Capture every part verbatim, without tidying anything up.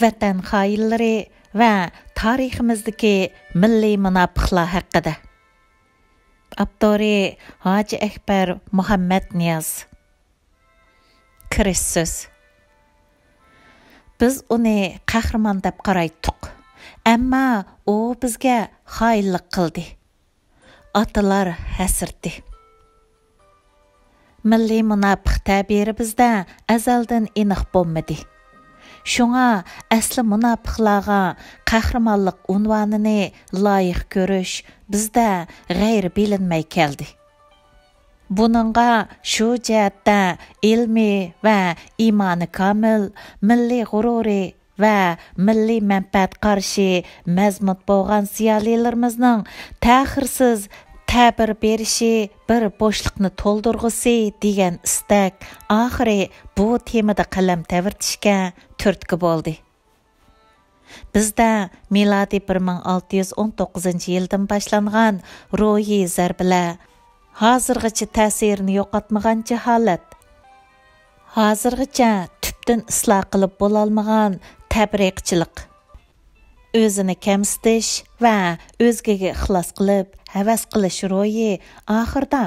ۋەتەن خائىنلىرى ۋە تارىخىمىزدىكى مىللىي مۇناپىقلار ھەققىدە. ئاپتورى: ھاجى ئەكبەر مۇھەممەتنىياز. كىرىش سۆز. بىز ئۇنى قەھرىمان دەپ قارايتتۇق، ئەمما ئۇ بىزگە خائىنلىق قىلدى. ئاتىلار ھەسرىتى. مىللىي مۇناپىق تەبىرى بىزدە ئەزەلدىن ئېنىق بولمىدى. شۇڭا ئەسلى مۇناپىقلارغا قەھرىمانلىق ئۇنۋانىنى لايىق كۆرۈش بىزدە غەيرىي بىلىنمەي كەلدى. بۇنىڭغا شۇ جەھەتتە ئىلمىي ۋە ئىمانى كامىل، مىللىي غۇرۇرى ۋە مىللىي مەنپەئەت قارىشى مەزمۇت بولغان زىيالىيلىرىمىزنىڭ تەخىرسىز تەبىر بېرىشى بىر بوشلۇقنى تولدۇرغۇسى دېگەن ئىستەك ئاخىرى بۇ تېمىدا قەلەم تەۋرىتىشكە تۈرتكە بولدى. بىزدە مىلادىي بىر مىڭ ئالتە يۈز ئون توققۇزىنچى يىلدىن باشلانغان روھىي زەربىلەر ھازىرغىچە تەسىرىنى يوقاتمىغان جاھالەت، ھازىرغىچە تۈپتىن ئىسلاھ قىلىپ بولالمىغان تەپرىقىچىلىق، ئۆزىنى كەمسىتىش ۋە ئۆزگىگە ئىخلاس قىلىپ ھەۋەس قىلىش روھى ئاخىرىدا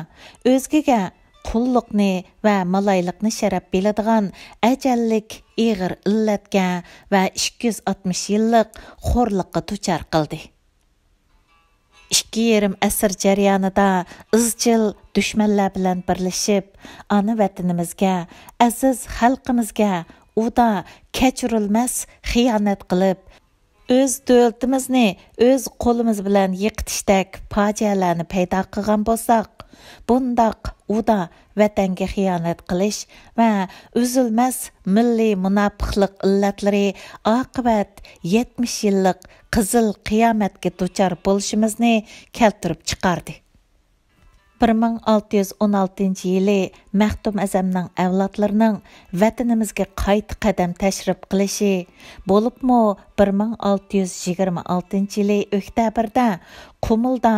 ئۆزگىگە قۇللۇقنى ۋە مالايلىقنى شەرەپ بىلىدىغان ئەجەللىك ئېغىر ئىللەتكە ۋە ئىككى يۈز ئاتمىش يىللىق خورلۇققا دۇچار قىلدى. ئىككى يېرىم ئەسىر جەريانىدا ئىزچىل دۈشمەنلەر بىلەن بىرلىشىپ، ئانا ۋەتىنىمىزگە، ئەزىز خەلقىمىزگە ئۇدا كەچۈرۈلمەس خىيانەت قىلىپ، ئۆز دۆلىتىمىزنى ئۆز قولىمىز بىلەن يىقىتىشتەك پاجىئەلەرنى پەيدا قىلغان بولساق، بۇنداق ئۇدا ۋەتەنگە خىيانەت قىلىش ۋە ئۈزۈلمەس مىللىي مۇناپىقلىق ئىللەتلىرى ئاقىۋەت يەتمىش يىللىق قىزىل قىيامەتكە دۇچار بولۇشىمىزنى كەلتۈرۈپ چىقاردى. بىر مىڭ ئالتە يۈز ئون ئالتىنچى يىلى مەختۇم ئەزەمنىڭ ئەۋلادلىرىنىڭ ۋەتىنىمىزگە قايتا قەدەم تەشرىپ قىلىشى، بولۇپمۇ بىر مىڭ ئالتە يۈز يىگىرمە ئالتىنچى يىلى ئۆكتەبىردە قۇمۇلدا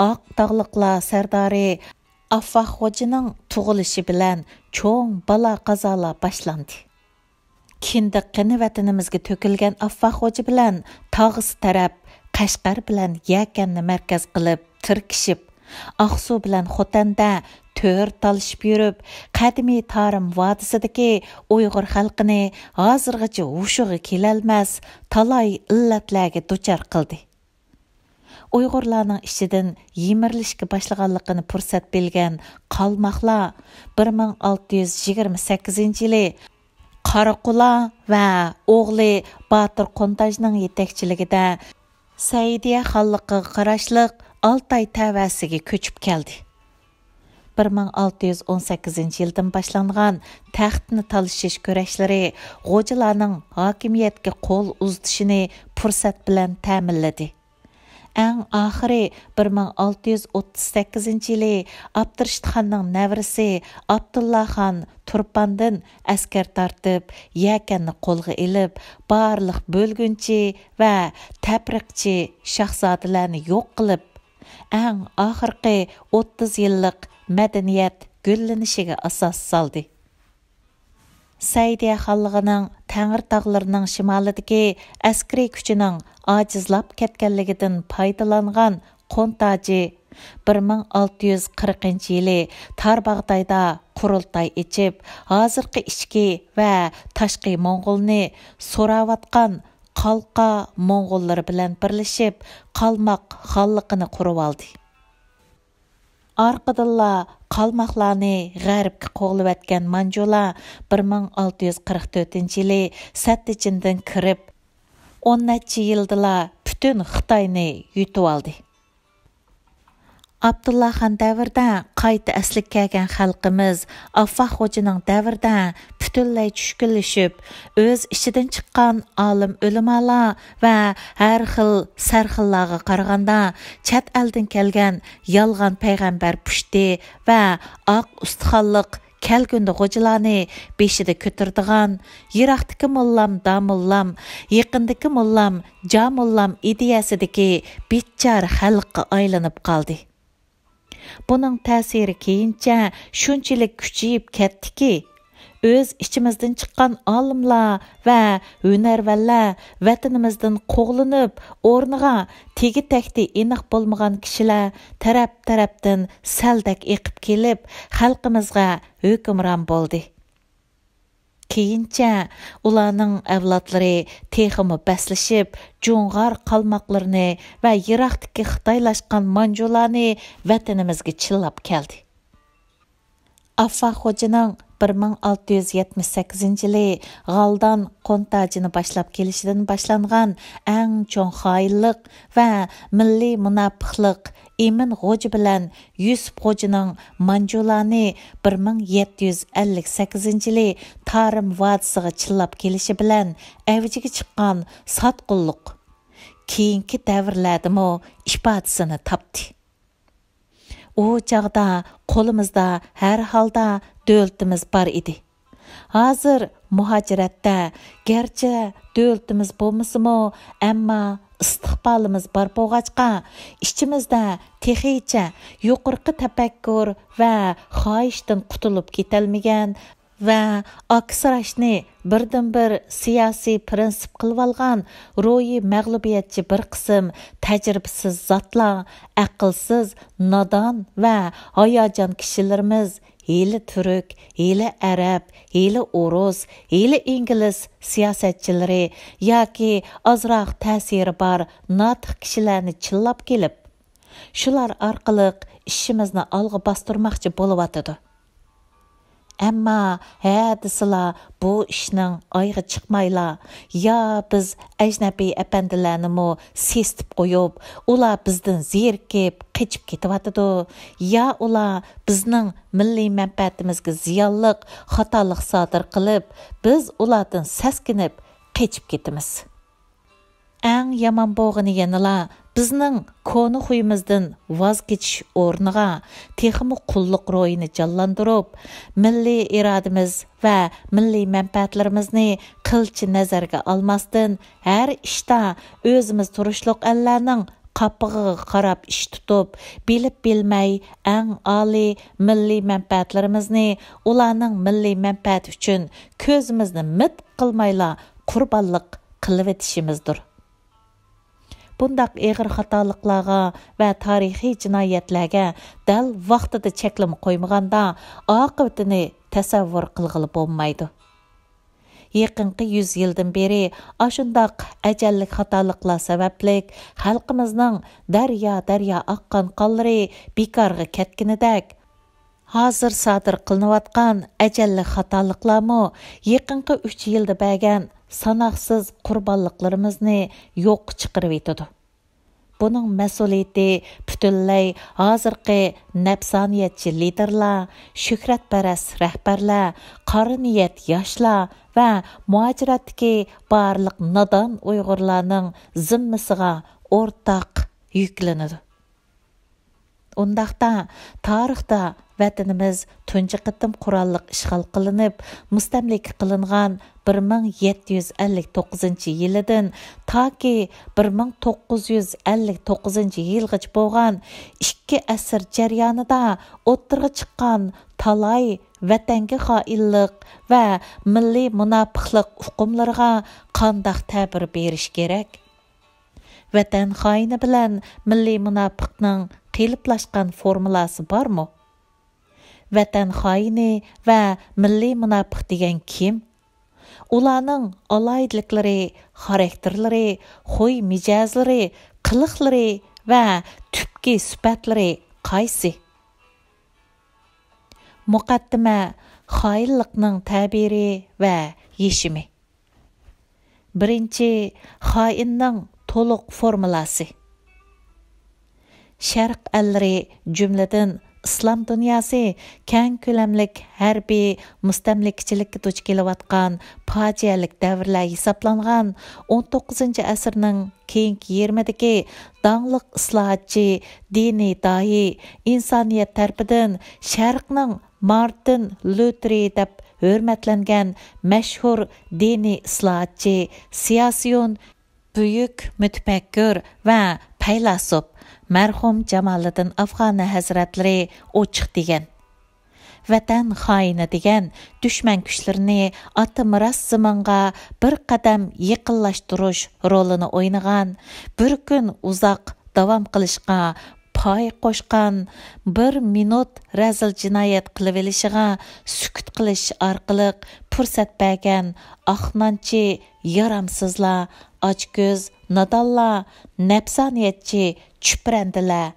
ئاق داغلىقلار سەردارى ئاففاق خوجىنىڭ تۇغۇلۇشى بىلەن چوڭ بالا-قازالار باشلاندى. كىندىك قېنى ۋەتىنىمىزگە تۆكۈلگەن ئاففاق خوجا بىلەن تاغىسى تەرەپ قەشقەر بىلەن يەكەننى مەركەز قىلىپ تىركىشىپ، ئاقسۇ بىلەن خوتەندە تۆر تالىشىپ يۈرۈپ، قەدىمىي تارىم ۋادىسىدىكى ئۇيغۇر خەلقىنى ھازىرغىچە ھوشىغا كېلەلمەس تالاي ئىللەتلەرگە دۇچار قىلدى. ئۇيغۇرلارنىڭ ئىچىدىن يىمىرىلىشكە باشلىغانلىقىنى پۇرسەت بىلگەن قالماقلار بىر مىڭ ئالتە يۈز يىگىرمە سەككىزىنچى يىلى قاراقۇلا ۋە ئوغلى باتۇر قۇنتاجنىڭ يېتەكچىلىكىدە سەئىدىيە خانلىقىغا قاراشلىق ئالتاي تەۋەسىگە كۆچۈپ كەلدى. بىر مىڭ ئالتە يۈز ئون سەككىزىنچى يىلدىن باشلانغان تەختنى تالىشىش كۈرەشلىرى غوجىلارنىڭ ھاكىمىيەتكە قول ئۇزىتىشىنى پۇرسەت بىلەن تەمىنلىدى. ئەڭ ئاخىرى بىر مىڭ ئالتە يۈز ئوتتۇز سەككىزىنچى يىلى ئابدۇرىشىت خاننىڭ نەۋرىسى ئابدۇللا خان تۇرپاندىن ئەسكەر تارتىپ، يەكەننى قولغا ئېلىپ، بارلىق بۆلگۈنچى ۋە تەپرىقىچى شاھزادىلەرنى يوق قىلىپ، ئەڭ ئاخىرقى ئوتتۇز يىللىق مەدەنىيەت گۈللىنىشىگە ئاساس سالدى. سەئىدىيە خانلىقىنىڭ تەڭرىتاغلىرىنىڭ شىمالىدىكى ئەسكىرىي كۈچىنىڭ ئاجىزلاپ كەتكەنلىكىدىن پايدىلانغان قونتاجى بىر مىڭ ئالتە يۈز قىرىقىنچى يىلى تارباغدايدا قۇرۇلتاي ئېچىپ، ھازىرقى ئىچكى ۋە تاشقى موڭغۇلنى سوراۋاتقان قالقا موڭغۇللىرى بىلەن بىرلىشىپ، قالماق خانلىقىنى قۇرۇۋالدى. ئارقىدىنلا قالماقلارنى غەربكە قوغلىۋەتكەن مانجۇلار بىر مىڭ ئالتە يۈز قىرىق تۆتىنچى يىلى سەتتىچىندىن كىرىپ، ئون نەچچە يىلدىلا پۈتۈن خىتاينى يۇتۇۋالدى. ئابدۇللا خان دەۋرىدە قايتا ئەسلىگە كەلگەن خەلقىمىز ئاففاق خوجىنىڭ دەۋرىدە پۈتۈنلەي چۈشكۈنلىشىپ، ئۆز ئىچىدىن چىققان ئالىم ئۆلىمالار ۋە ھەر خىل سەرخىللارغا قارىغاندا، چەت ئەلدىن كەلگەن يالغان پەيغەمبەر پۇشتى ۋە ئاق ئۇستىخانلىق كەلكۈندە غوجىلارنى بېشىدا كۆتۈرىدىغان، يىراقتىكى موللام داموللام، يېقىندىكى موللام جاموللام ئىدىيەسىدىكى بىچارە خەلققە ئايلىنىپ قالدى. بۇنىڭ تەسىرى كېيىنچە شۇنچىلىك كۈچىيىپ كەتتىكى، ئۆز ئىچىمىزدىن چىققان ئالىملار ۋە ھۈنەرۋەنلەر ۋەتىنىمىزدىن قوغلىنىپ، ئورنىغا تېگى-تەكتى ئېنىق بولمىغان كىشىلەر تەرەپ-تەرەپتىن سەلدەك ئېقىپ كېلىپ، خەلقىمىزغا ھۆكۈمران بولدى. كېيىنچە ئۇلارنىڭ ئەۋلادلىرى تېخىمۇ بەسلىشىپ، جۇڭغار قالماقلىرىنى ۋە يىراقتىكى خىتايلاشقان مانجۇلارنى ۋەتىنىمىزگە چىللاپ كەلدى. ئاففا خوجىنىڭ بىر مىڭ ئالتە يۈز يەتمىش سەككىزىنچى يىلى غالدان قونتاجىنى باشلاپ كېلىشىدىن باشلانغان ئەڭ چوڭ خائىنلىق ۋە مىللىي مۇناپىقلىق ئىمىن غوجا بىلەن يۈسۈپ غوجىنىڭ مانجۇلارنى بىر مىڭ يەتتە يۈز ئەللىك سەككىزىنچى يىلى تارىم ۋادىسىغا چىللاپ كېلىشى بىلەن ئەۋجىگە چىققان ساتقۇنلۇق كېيىنكى دەۋرلەردىمۇ ئىپادىسىنى تاپتى. ئۇ چاغدا قولىمىزدا ھەر ھالدا دۆلىتىمىز بار ئىدى. ھازىر مۇھاجىرەتتە گەرچە دۆلىتىمىز بولمىسىمۇ، ئەمما ئىستىقبالىمىز بار بولغاچقا، ئىچىمىزدە تېخىچە يۇقىرىقى تەپەككۇر ۋە خاھىشتىن قۇتۇلۇپ كېتەلمىگەن ۋە ئاكسىراشنى بىردىنبىر سىياسىي پىرىنسىپ قىلىۋالغان روھىي مەغلۇبىيەتچى بىر قىسىم تەجرىبىسىز زاتلار، ئەقىلسىز، نادان ۋە ھاياجان كىشىلىرىمىز ھېلى تۈرك، ھېلى ئەرەب، ھېلى ئورۇس، ھېلى ئىنگلىز سىياسەتچىلىرى ياكى ئازراق تەسىرى بار ناتىق كىشىلەرنى چىللاپ كېلىپ، شۇلار ئارقىلىق ئىشىمىزنى ئالغا باستۇرماقچى بولۇۋاتىدۇ. ئەمما ھە دېسىلا، بۇ ئىشنىڭ ئايىغى چىقمايلا، يا بىز ئەجنەبىي ئەپەندىلەرنىمۇ سېسىتىپ قويۇپ، ئۇلار بىزدىن زېرىكىپ قېچىپ كېتىۋاتىدۇ، يا ئۇلار بىزنىڭ مىللىي مەنپەئەتىمىزگە زىيانلىق خاتالىق سادىر قىلىپ، بىز ئۇلاردىن سەسكىنىپ قېچىپ كېتىمىز. ئەڭ يامان بولغىنى يەنىلا بىزنىڭ كونا خۇيىمىزدىن ۋاز كېچىش ئورنىغا تېخىمۇ قۇللۇق روھىنى جانلاندۇرۇپ، مىللىي ئىرادىمىز ۋە مىللىي مەنپەئەتلىرىمىزنى قىلچە نەزەرگە ئالماستىن، ھەر ئىشتا ئۆزىمىز تۇرۇشلۇق ئەللەرنىڭ قاپىقىغا قاراپ ئىش تۇتۇپ، بىلىپ بىلمەي ئەڭ ئالىي مىللىي مەنپەئەتلىرىمىزنى ئۇلارنىڭ مىللىي مەنپەئەتى ئۈچۈن كۆزىمىزنى مىت قىلمايلا قۇربانلىق قىلىۋېتىشىمىزدۇر. بۇنداق ئېغىر خاتالىقلارغا ۋە تارىخىي جىنايەتلەرگە دەل ۋاقتىدا چەكلىمە قويمىغاندا، ئاقىۋىتىنى تەسەۋۋۇر قىلغىلى بولمايدۇ. يېقىنقى يۈز يىلدىن بېرى ئاشۇنداق ئەجەللىك خاتالىقلار سەۋەبلىك خەلقىمىزنىڭ دەريا-دەريا ئاققان قانلىرى بىكارغا كەتكىنىدەك، ھازىر سادىر قىلىنىۋاتقان ئەجەللىك خاتالىقلارمۇ يېقىنقى ئۈچ يىلدا بەرگەن ساناقسىز قۇربانلىقلىرىمىزنى يوققا چىقىرىۋېتىدۇ. بۇنىڭ مەسئۇلىيىتى پۈتۈنلەي ھازىرقى نەپسانىيەتچى لىدېرلار، شۆھرەتپەرەس رەھبەرلەر، قارا نىيەت ياشلار ۋە مۇھاجىرەتتىكى بارلىق نادان ئۇيغۇرلارنىڭ زىممىسىغا ئورتاق يۈكلىنىدۇ. ئۇنداقتا، تارىختا ۋەتىنىمىز تۇنجى قېتىم قوراللىق ئىشغال قىلىنىپ، مۇستەملىكە قىلىنغان بىر مىڭ يەتتە يۈز ئەللىك توققۇزىنچى يىلىدىن تاكى بىر مىڭ توققۇز يۈز ئەللىك توققۇزىنچى يىلغىچە بولغان ئىككى ئەسىر جەريانىدا ئوتتۇرىغا چىققان تالاي ۋەتەنگە خائىنلىق ۋە مىللىي مۇناپىقلىق ئۇقۇملىرىغا قانداق تەبىر بېرىش كېرەك؟ ۋەتەن خائىنى بىلەن مىللىي مۇناپىقنىڭ قېلىپلاشقان فورمۇلاسى بارمۇ؟ ۋەتەن خائىنى ۋە مىللىي مۇناپىق دېگەن كىم؟ ئۇلارنىڭ ئالاھىدىلىكلىرى، خاراكتېرلىرى، خۇي مىجەزلىرى، قىلىقلىرى ۋە تۈپكى سۈپەتلىرى قايسى؟ مۇقەددىمە، خائىنلىقنىڭ تەبىرى ۋە يېشىمى. بىرىنچى، خائىننىڭ تولۇق فورمۇلاسى. شەرق ئەللىرى، جۈملىدىن ئىسلام دۇنياسى كەڭ كۆلەملىك ھەربىي مۇستەملىكىچىلىككە دۇچ كېلىۋاتقان پاجىئەلىك دەۋرلەر ھېسابلانغان ئون توققۇزىنچى ئەسىرنىڭ كېيىنكى يېرىمىدىكى داڭلىق ئىسلاھاتچى، دىنىي داھىي، ئىنسانىيەت تەرىپىدىن شەرقنىڭ مارتىن لۇتېرى دەپ ھۆرمەتلەنگەن مەشھۇر دىنىي ئىسلاھاتچى، سىياسىيون، بۈيۈك مۇتەپەككۇر ۋە پەيلاسوپ مەرھۇم جامالىدىن ئافغانى ھەزرەتلىرى ئوچۇق دېگەن: ۋەتەن خائىنى دېگەن دۈشمەن كۈچلىرىنى ئاتا مىراس زېمىنغا بىر قەدەم يېقىنلاشتۇرۇش رولىنى ئوينىغان، بىر كۈن ئۇزاق داۋام قىلىشقا پاي قوشقان، بىر مىنۇت رەزىل جىنايەت قىلىۋېلىشىغا سۈكۈت قىلىش ئارقىلىق پۇرسەت بەرگەن ئاقنانچى، يارامسىزلار، ئاچكۆز، نادانلار، نەپسانىيەتچى، چۈپرەندىلەر،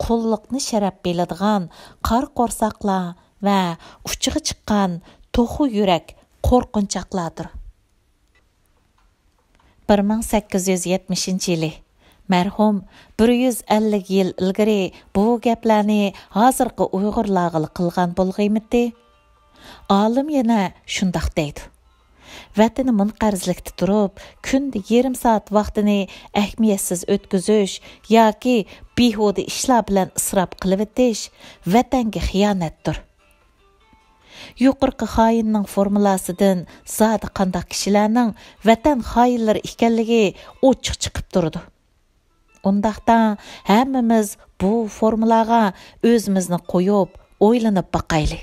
قۇللۇقنى شەرەپ بىلىدىغان قارا قورساقلار ۋە ئۇچىغا چىققان توخۇ يۈرەك قورقۇنچاقلاردۇر. بىر مىڭ سەككىز يۈز يەتمىشىنچى يىلى مەرھۇم بىر يۈز ئەللىك يىل ئىلگىرى بۇ گەپلەرنى ھازىرقى ئۇيغۇرلارغىلا قىلغان بولغىيمىتى؟ ئالىم يەنە شۇنداق دەيدۇ. ۋەتىنى مۇنقەرزلىكتە تۇرۇپ، كۈندە يېرىم سائەت ۋاقتىنى ئەھمىيەتسىز ئۆتكۈزۈش ياكى بىھۇدە ئىشلار بىلەن ئىسراپ قىلىۋېتىش ۋەتەنگە خىيانەتتۇر. يۇقىرىقى خائىننىڭ فورمۇلاسىدىن زادى قانداق كىشىلەرنىڭ ۋەتەن خائىنلىرى ئىكەنلىكى ئوچۇق چىقىپ تۇرىدۇ. ئۇنداقتا ھەممىمىز بۇ فورمۇلاغا ئۆزىمىزنى قويۇپ ئويلىنىپ باقايلى.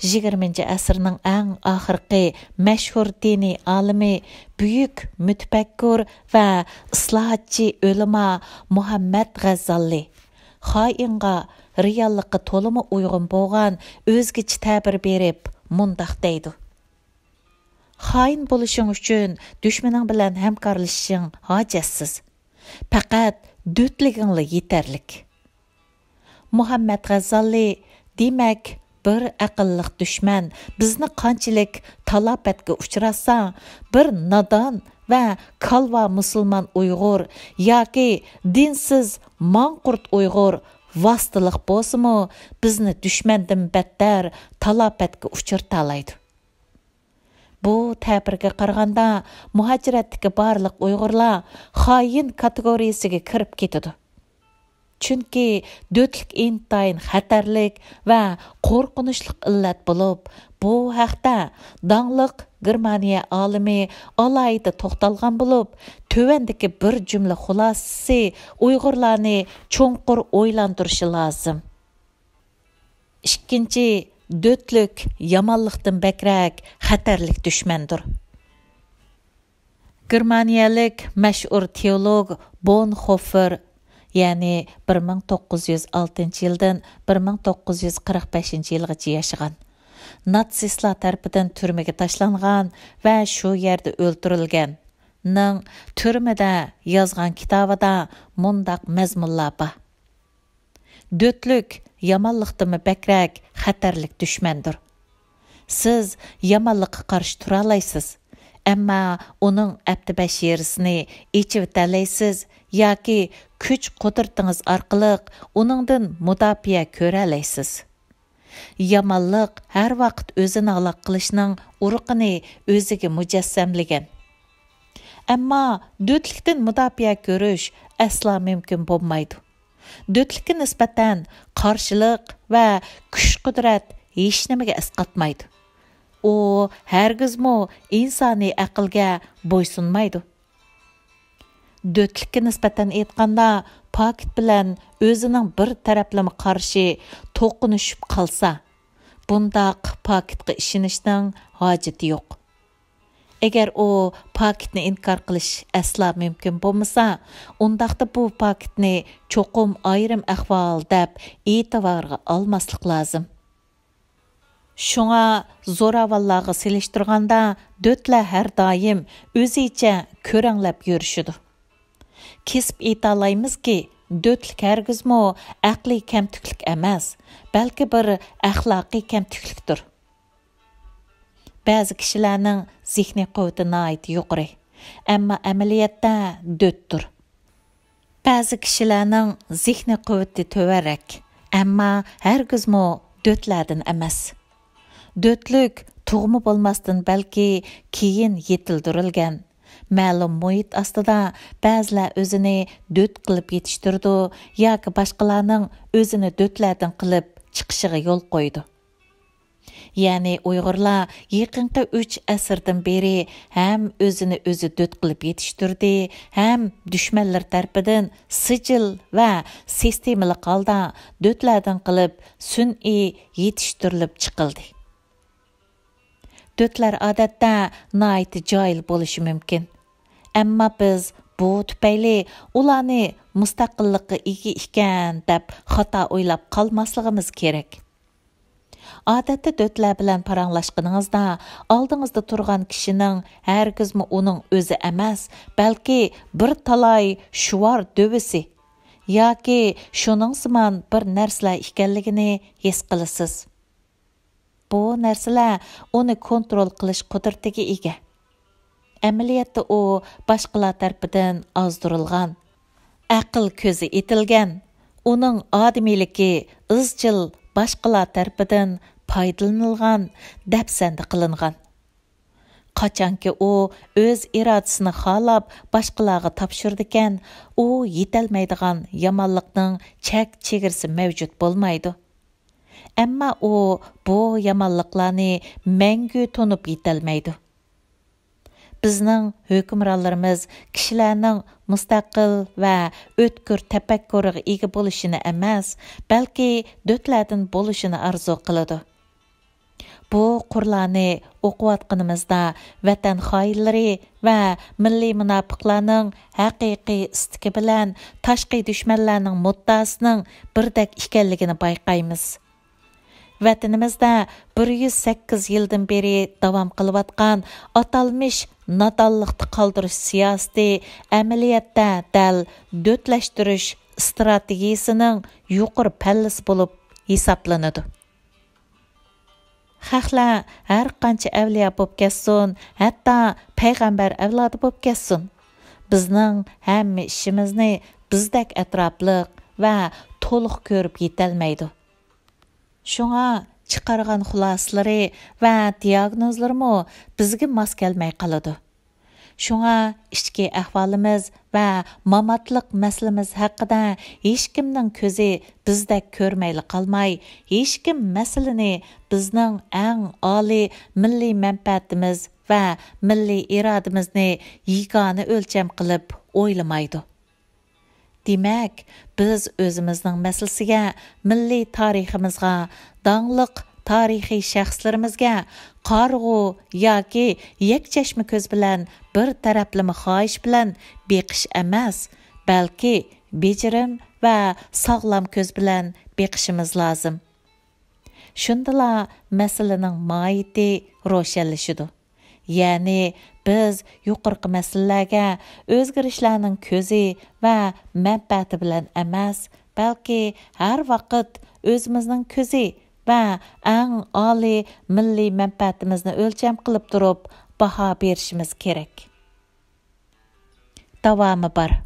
يىگىرمىنچى ئەسىرنىڭ ئەڭ ئاخىرقى مەشھۇر دىنىي ئالىمى، بۈيۈك مۇتەپەككۇر ۋە ئىسلاھاتچى ئۆلىما مۇھەممەد غەززالى خائىنغا رېئاللىققا تولىمۇ ئۇيغۇن بولغان ئۆزگىچە تەبىر بېرىپ مۇنداق دەيدۇ: خائىن بولۇشۇڭ ئۈچۈن دۈشمىنىڭ بىلەن ھەمكارلىشىشىڭ ھاجەتسىز. پەقەت دۆتلۈكۈڭلا يېتەرلىك. مۇھەممەد غەززالى، دېمەك، بىر ئەقىللىق دۈشمەن بىزنى قانچىلىك تالاپەتكە ئۇچراتسا، بىر نادان ۋە كالۋا مۇسۇلمان ئۇيغۇر ياكى دىنسىز ماڭقۇرت ئۇيغۇر ۋاسىتىلىق بولسىمۇ، بىزنى دۈشمەندىن بەتتەر تالاپەتكە ئۇچرىتالايدۇ. بۇ تەبىرگە قارىغاندا، مۇھاجىرەتتىكى بارلىق ئۇيغۇرلار خائىن كاتېگورىيىسىگە كىرىپ كېتىدۇ. چۈنكى دۆتلۈك ئىنتايىن خەتەرلىك ۋە قورقۇنچلۇق ئىللەت بولۇپ، بۇ ھەقتە داڭلىق گېرمانىيە ئالىمى ئالاھىدە توختالغان بولۇپ، تۆۋەندىكى بىر جۈملە خۇلاسىسى ئۇيغۇرلارنى چوڭقۇر ئويلاندۇرۇشى لازىم. ئىككىنچى، دۆتلۈك يامانلىقتىن بەكرەك خەتەرلىك دۈشمەندۇر. گېرمانىيەلىك مەشھۇر تېئولوگ بونخوفېر، يەنى بىر مىڭ توققۇز يۈز ئالتىنچى يىلدىن بىر مىڭ توققۇز يۈز قىرىق بەشىنچى يىلغىچە ياشىغان، ناتسىستلار تەرىپىدىن تۈرمىگە تاشلانغان ۋە شۇ يەردە ئۆلتۈرۈلگەن، نىڭ تۈرمىدە يازغان كىتابىدا مۇنداق مەزمۇنلار بار: دۆتلۈك يامانلىقتىنمۇ بەكرەك خەتەرلىك دۈشمەندۇر. سىز يامانلىققا قارشى تۇرالايسىز، ئەمما ئۇنىڭ ئەپتى بەشىرىسىنى ئېچىۋېتەلەيسىز ياكى كۈچ-قۇدرىتىڭىز ئارقىلىق ئۇنىڭدىن مۇداپىئە كۆرەلەيسىز. يامانلىق ھەر ۋاقىت ئۆزىنى ھالاك قىلىشنىڭ ئۇرۇقىنى ئۆزىگە مۇجەسسەملىگەن. ئەمما دۆتلۈكتىن مۇداپىئە كۆرۈش ئەسلا مۇمكىن بولمايدۇ. دۆتلۈككە نىسبەتەن قارشىلىق ۋە كۈچ-قۇدرەت ھېچنېمىگە ئەسقاتمايدۇ. ئۇ ھەرگىزمۇ ئىنسانىي ئەقىلگە بويسۇنمايدۇ. دۆتلۈككە نىسبەتەن ئېيتقاندا، پاكىت بىلەن ئۆزىنىڭ بىر تەرەپلىمە قارىشى توقۇنۇشۇپ قالسا، بۇنداق پاكىتقا ئىشىنىشنىڭ ھاجىتى يوق. ئەگەر ئۇ پاكىتنى ئىنكار قىلىش ئەسلا مۇمكىن بولمىسا، ئۇنداقتا بۇ پاكىتنى چوقۇم ئايرىم ئەھۋال دەپ ئېتىبارغا ئالماسلىق لازىم. شۇڭا زوراۋانلارغا سېلىشتۇرغاندا، دۆتلەر ھەر دائىم ئۆزىچە كۆرەڭلەپ يۈرۈشىدۇ. كېسىپ ئېيتالايمىزكى، دۆتلۈك ھەرگىزمۇ ئەقلىي كەمتۈكلۈك ئەمەس، بەلكى بىر ئەخلاقىي كەمتۈكلۈكتۇر. بەزى كىشىلەرنىڭ زېھنىي قۇۋۋىتى ناھايىتى يۇقىرى، ئەمما ئەمەلىيەتتە دۆتتۇر. بەزى كىشىلەرنىڭ زېھنىي قۇۋۋىتى تۆۋەنرەك، ئەمما ھەرگىزمۇ دۆتلەردىن ئەمەس. دۆتلۈك تۇغما بولماستىن، بەلكى كېيىن يېتىلدۈرۈلگەن. مەلۇم مۇھىت ئاستىدا بەزىلەر ئۆزىنى دۆت قىلىپ يېتىشتۈرىدۇ ياكى باشقىلارنىڭ ئۆزىنى دۆتلەردىن قىلىپ چىقىشىغا يول قويىدۇ. يەنى ئۇيغۇرلار يېقىنقى ئۈچ ئەسىردىن بېرى ھەم ئۆزىنى ئۆزى دۆت قىلىپ يېتىشتۈردى، ھەم دۈشمەنلىرى تەرىپىدىن سىجىل ۋە سىستېمىلىق ھالدا دۆتلەردىن قىلىپ سۈنئىي يېتىشتۈرۈلۈپ چىقىلدى. دۆتلەر ئادەتتە ناھايىتى جاھىل بولۇشى مۇمكىن. ئەمما بىز بۇ تۈپەيلى ئۇلارنى مۇستەقىللىققا ئىگە ئىكەن دەپ خاتا ئويلاپ قالماسلىقىمىز كېرەك. ئادەتتە دۆتلەر بىلەن پاراڭلاشقىنىڭىزدا، ئالدىڭىزدا تۇرغان كىشىنىڭ ھەرگىزمۇ ئۇنىڭ ئۆزى ئەمەس، بەلكى بىر تالاي شۇۋار دۆۋىسى ياكى شۇنىڭ سىمان بىر نەرسىلەر ئىكەنلىكىنى ھېس قىلىسىز. بۇ نەرسىلەر ئۇنى كونترول قىلىش قۇدرىتىگە ئىگە. ئەمەلىيەتتە ئۇ باشقىلار تەرىپىدىن ئازدۇرۇلغان، ئەقىل كۆزى ئېتىلگەن، ئۇنىڭ ئادىمىيلىكى ئىزچىل باشقىلار تەرىپىدىن پايدىلىنىلغان، دەپسەندە قىلىنغان. قاچانكى ئۇ ئۆز ئىرادىسىنى خالاپ باشقىلارغا تاپشۇرىدىكەن، ئۇ يېتەلمەيدىغان يامانلىقنىڭ چەك چېگرىسى مەۋجۇت بولمايدۇ. ئەمما ئۇ بۇ يامانلىقلارنى مەڭگۈ تونۇپ يېتەلمەيدۇ. بىزنىڭ ھۆكۈمرانلىرىمىز كىشىلەرنىڭ مۇستەقىل ۋە ئۆتكۈر تەپەككۇرىغا ئىگە بولۇشىنى ئەمەس، بەلكى دۆتلەردىن بولۇشىنى ئارزۇ قىلىدۇ. بۇ قۇرلارنى ئوقۇۋاتقىنىمىزدا، ۋەتەن خائىنلىرى ۋە مىللىي مۇناپىقلارنىڭ ھەقىقىي ئىستىكى بىلەن تاشقى دۈشمەنلەرنىڭ مۇددىئاسىنىڭ بىردەك ئىكەنلىكىنى بايقايمىز. ۋەتىنىمىزدە بىر يۈز سەككىز يىلدىن بېرى داۋام قىلىۋاتقان ئاتالمىش نادانلىقتا قالدۇرۇش سىياسىتى ئەمەلىيەتتە دەل دۆتلەشتۈرۈش ئىستراتېگىيىسىنىڭ يۇقىرى پەللىسى بولۇپ ھېسابلىنىدۇ. خەقلەر ھەر قانچە ئەۋلىيا بولۇپ كەتسۇن، ھەتتا پەيغەمبەر ئەۋلادى بولۇپ كەتسۇن، بىزنىڭ ھەممە ئىشىمىزنى بىزدەك ئەتراپلىق ۋە تولۇق كۆرۈپ يېتەلمەيدۇ. شۇڭا چىقارغان خۇلاسىلىرى ۋە دىياگنوزلىرىمۇ بىزگە ماس كەلمەي قالىدۇ. شۇڭا ئىچكى ئەھۋالىمىز ۋە ماماتلىق مەسىلىمىز ھەققىدە ھېچكىمنىڭ كۆزى بىزدەك كۆرمەيلا قالماي، ھېچكىم مەسىلىنى بىزنىڭ ئەڭ ئالىي مىللىي مەنپەئەتىمىز ۋە مىللىي ئىرادىمىزنى يېگانە ئۆلچەم قىلىپ ئويلىمايدۇ. دېمەك، بىز ئۆزىمىزنىڭ مەسىلىسىگە، مىللىي تارىخىمىزغا، داڭلىق تارىخىي شەخسلىرىمىزگە قارىغۇ ياكى يەكچەشمە كۆز بىلەن بىر تەرەپلىمە خاھىش بىلەن بېقىش ئەمەس، بەلكى بېجىرىم ۋە ساغلام كۆز بىلەن بېقىشىمىز لازىم. شۇندىلا مەسىلىنىڭ ماھىيىتى روشەنلىشىدۇ. يەنى بىز يۇقىرىقى مەسىلىلەرگە ئۆزگىرىشلەرنىڭ كۆزى ۋە مەنپەئەتى بىلەن ئەمەس، بەلكى ھەر ۋاقىت ئۆزىمىزنىڭ كۆزى ۋە ئەڭ ئالىي مىللىي مەنپەئەتىمىزنى ئۆلچەم قىلىپ تۇرۇپ باھا بېرىشىمىز كېرەك. داۋامى بار.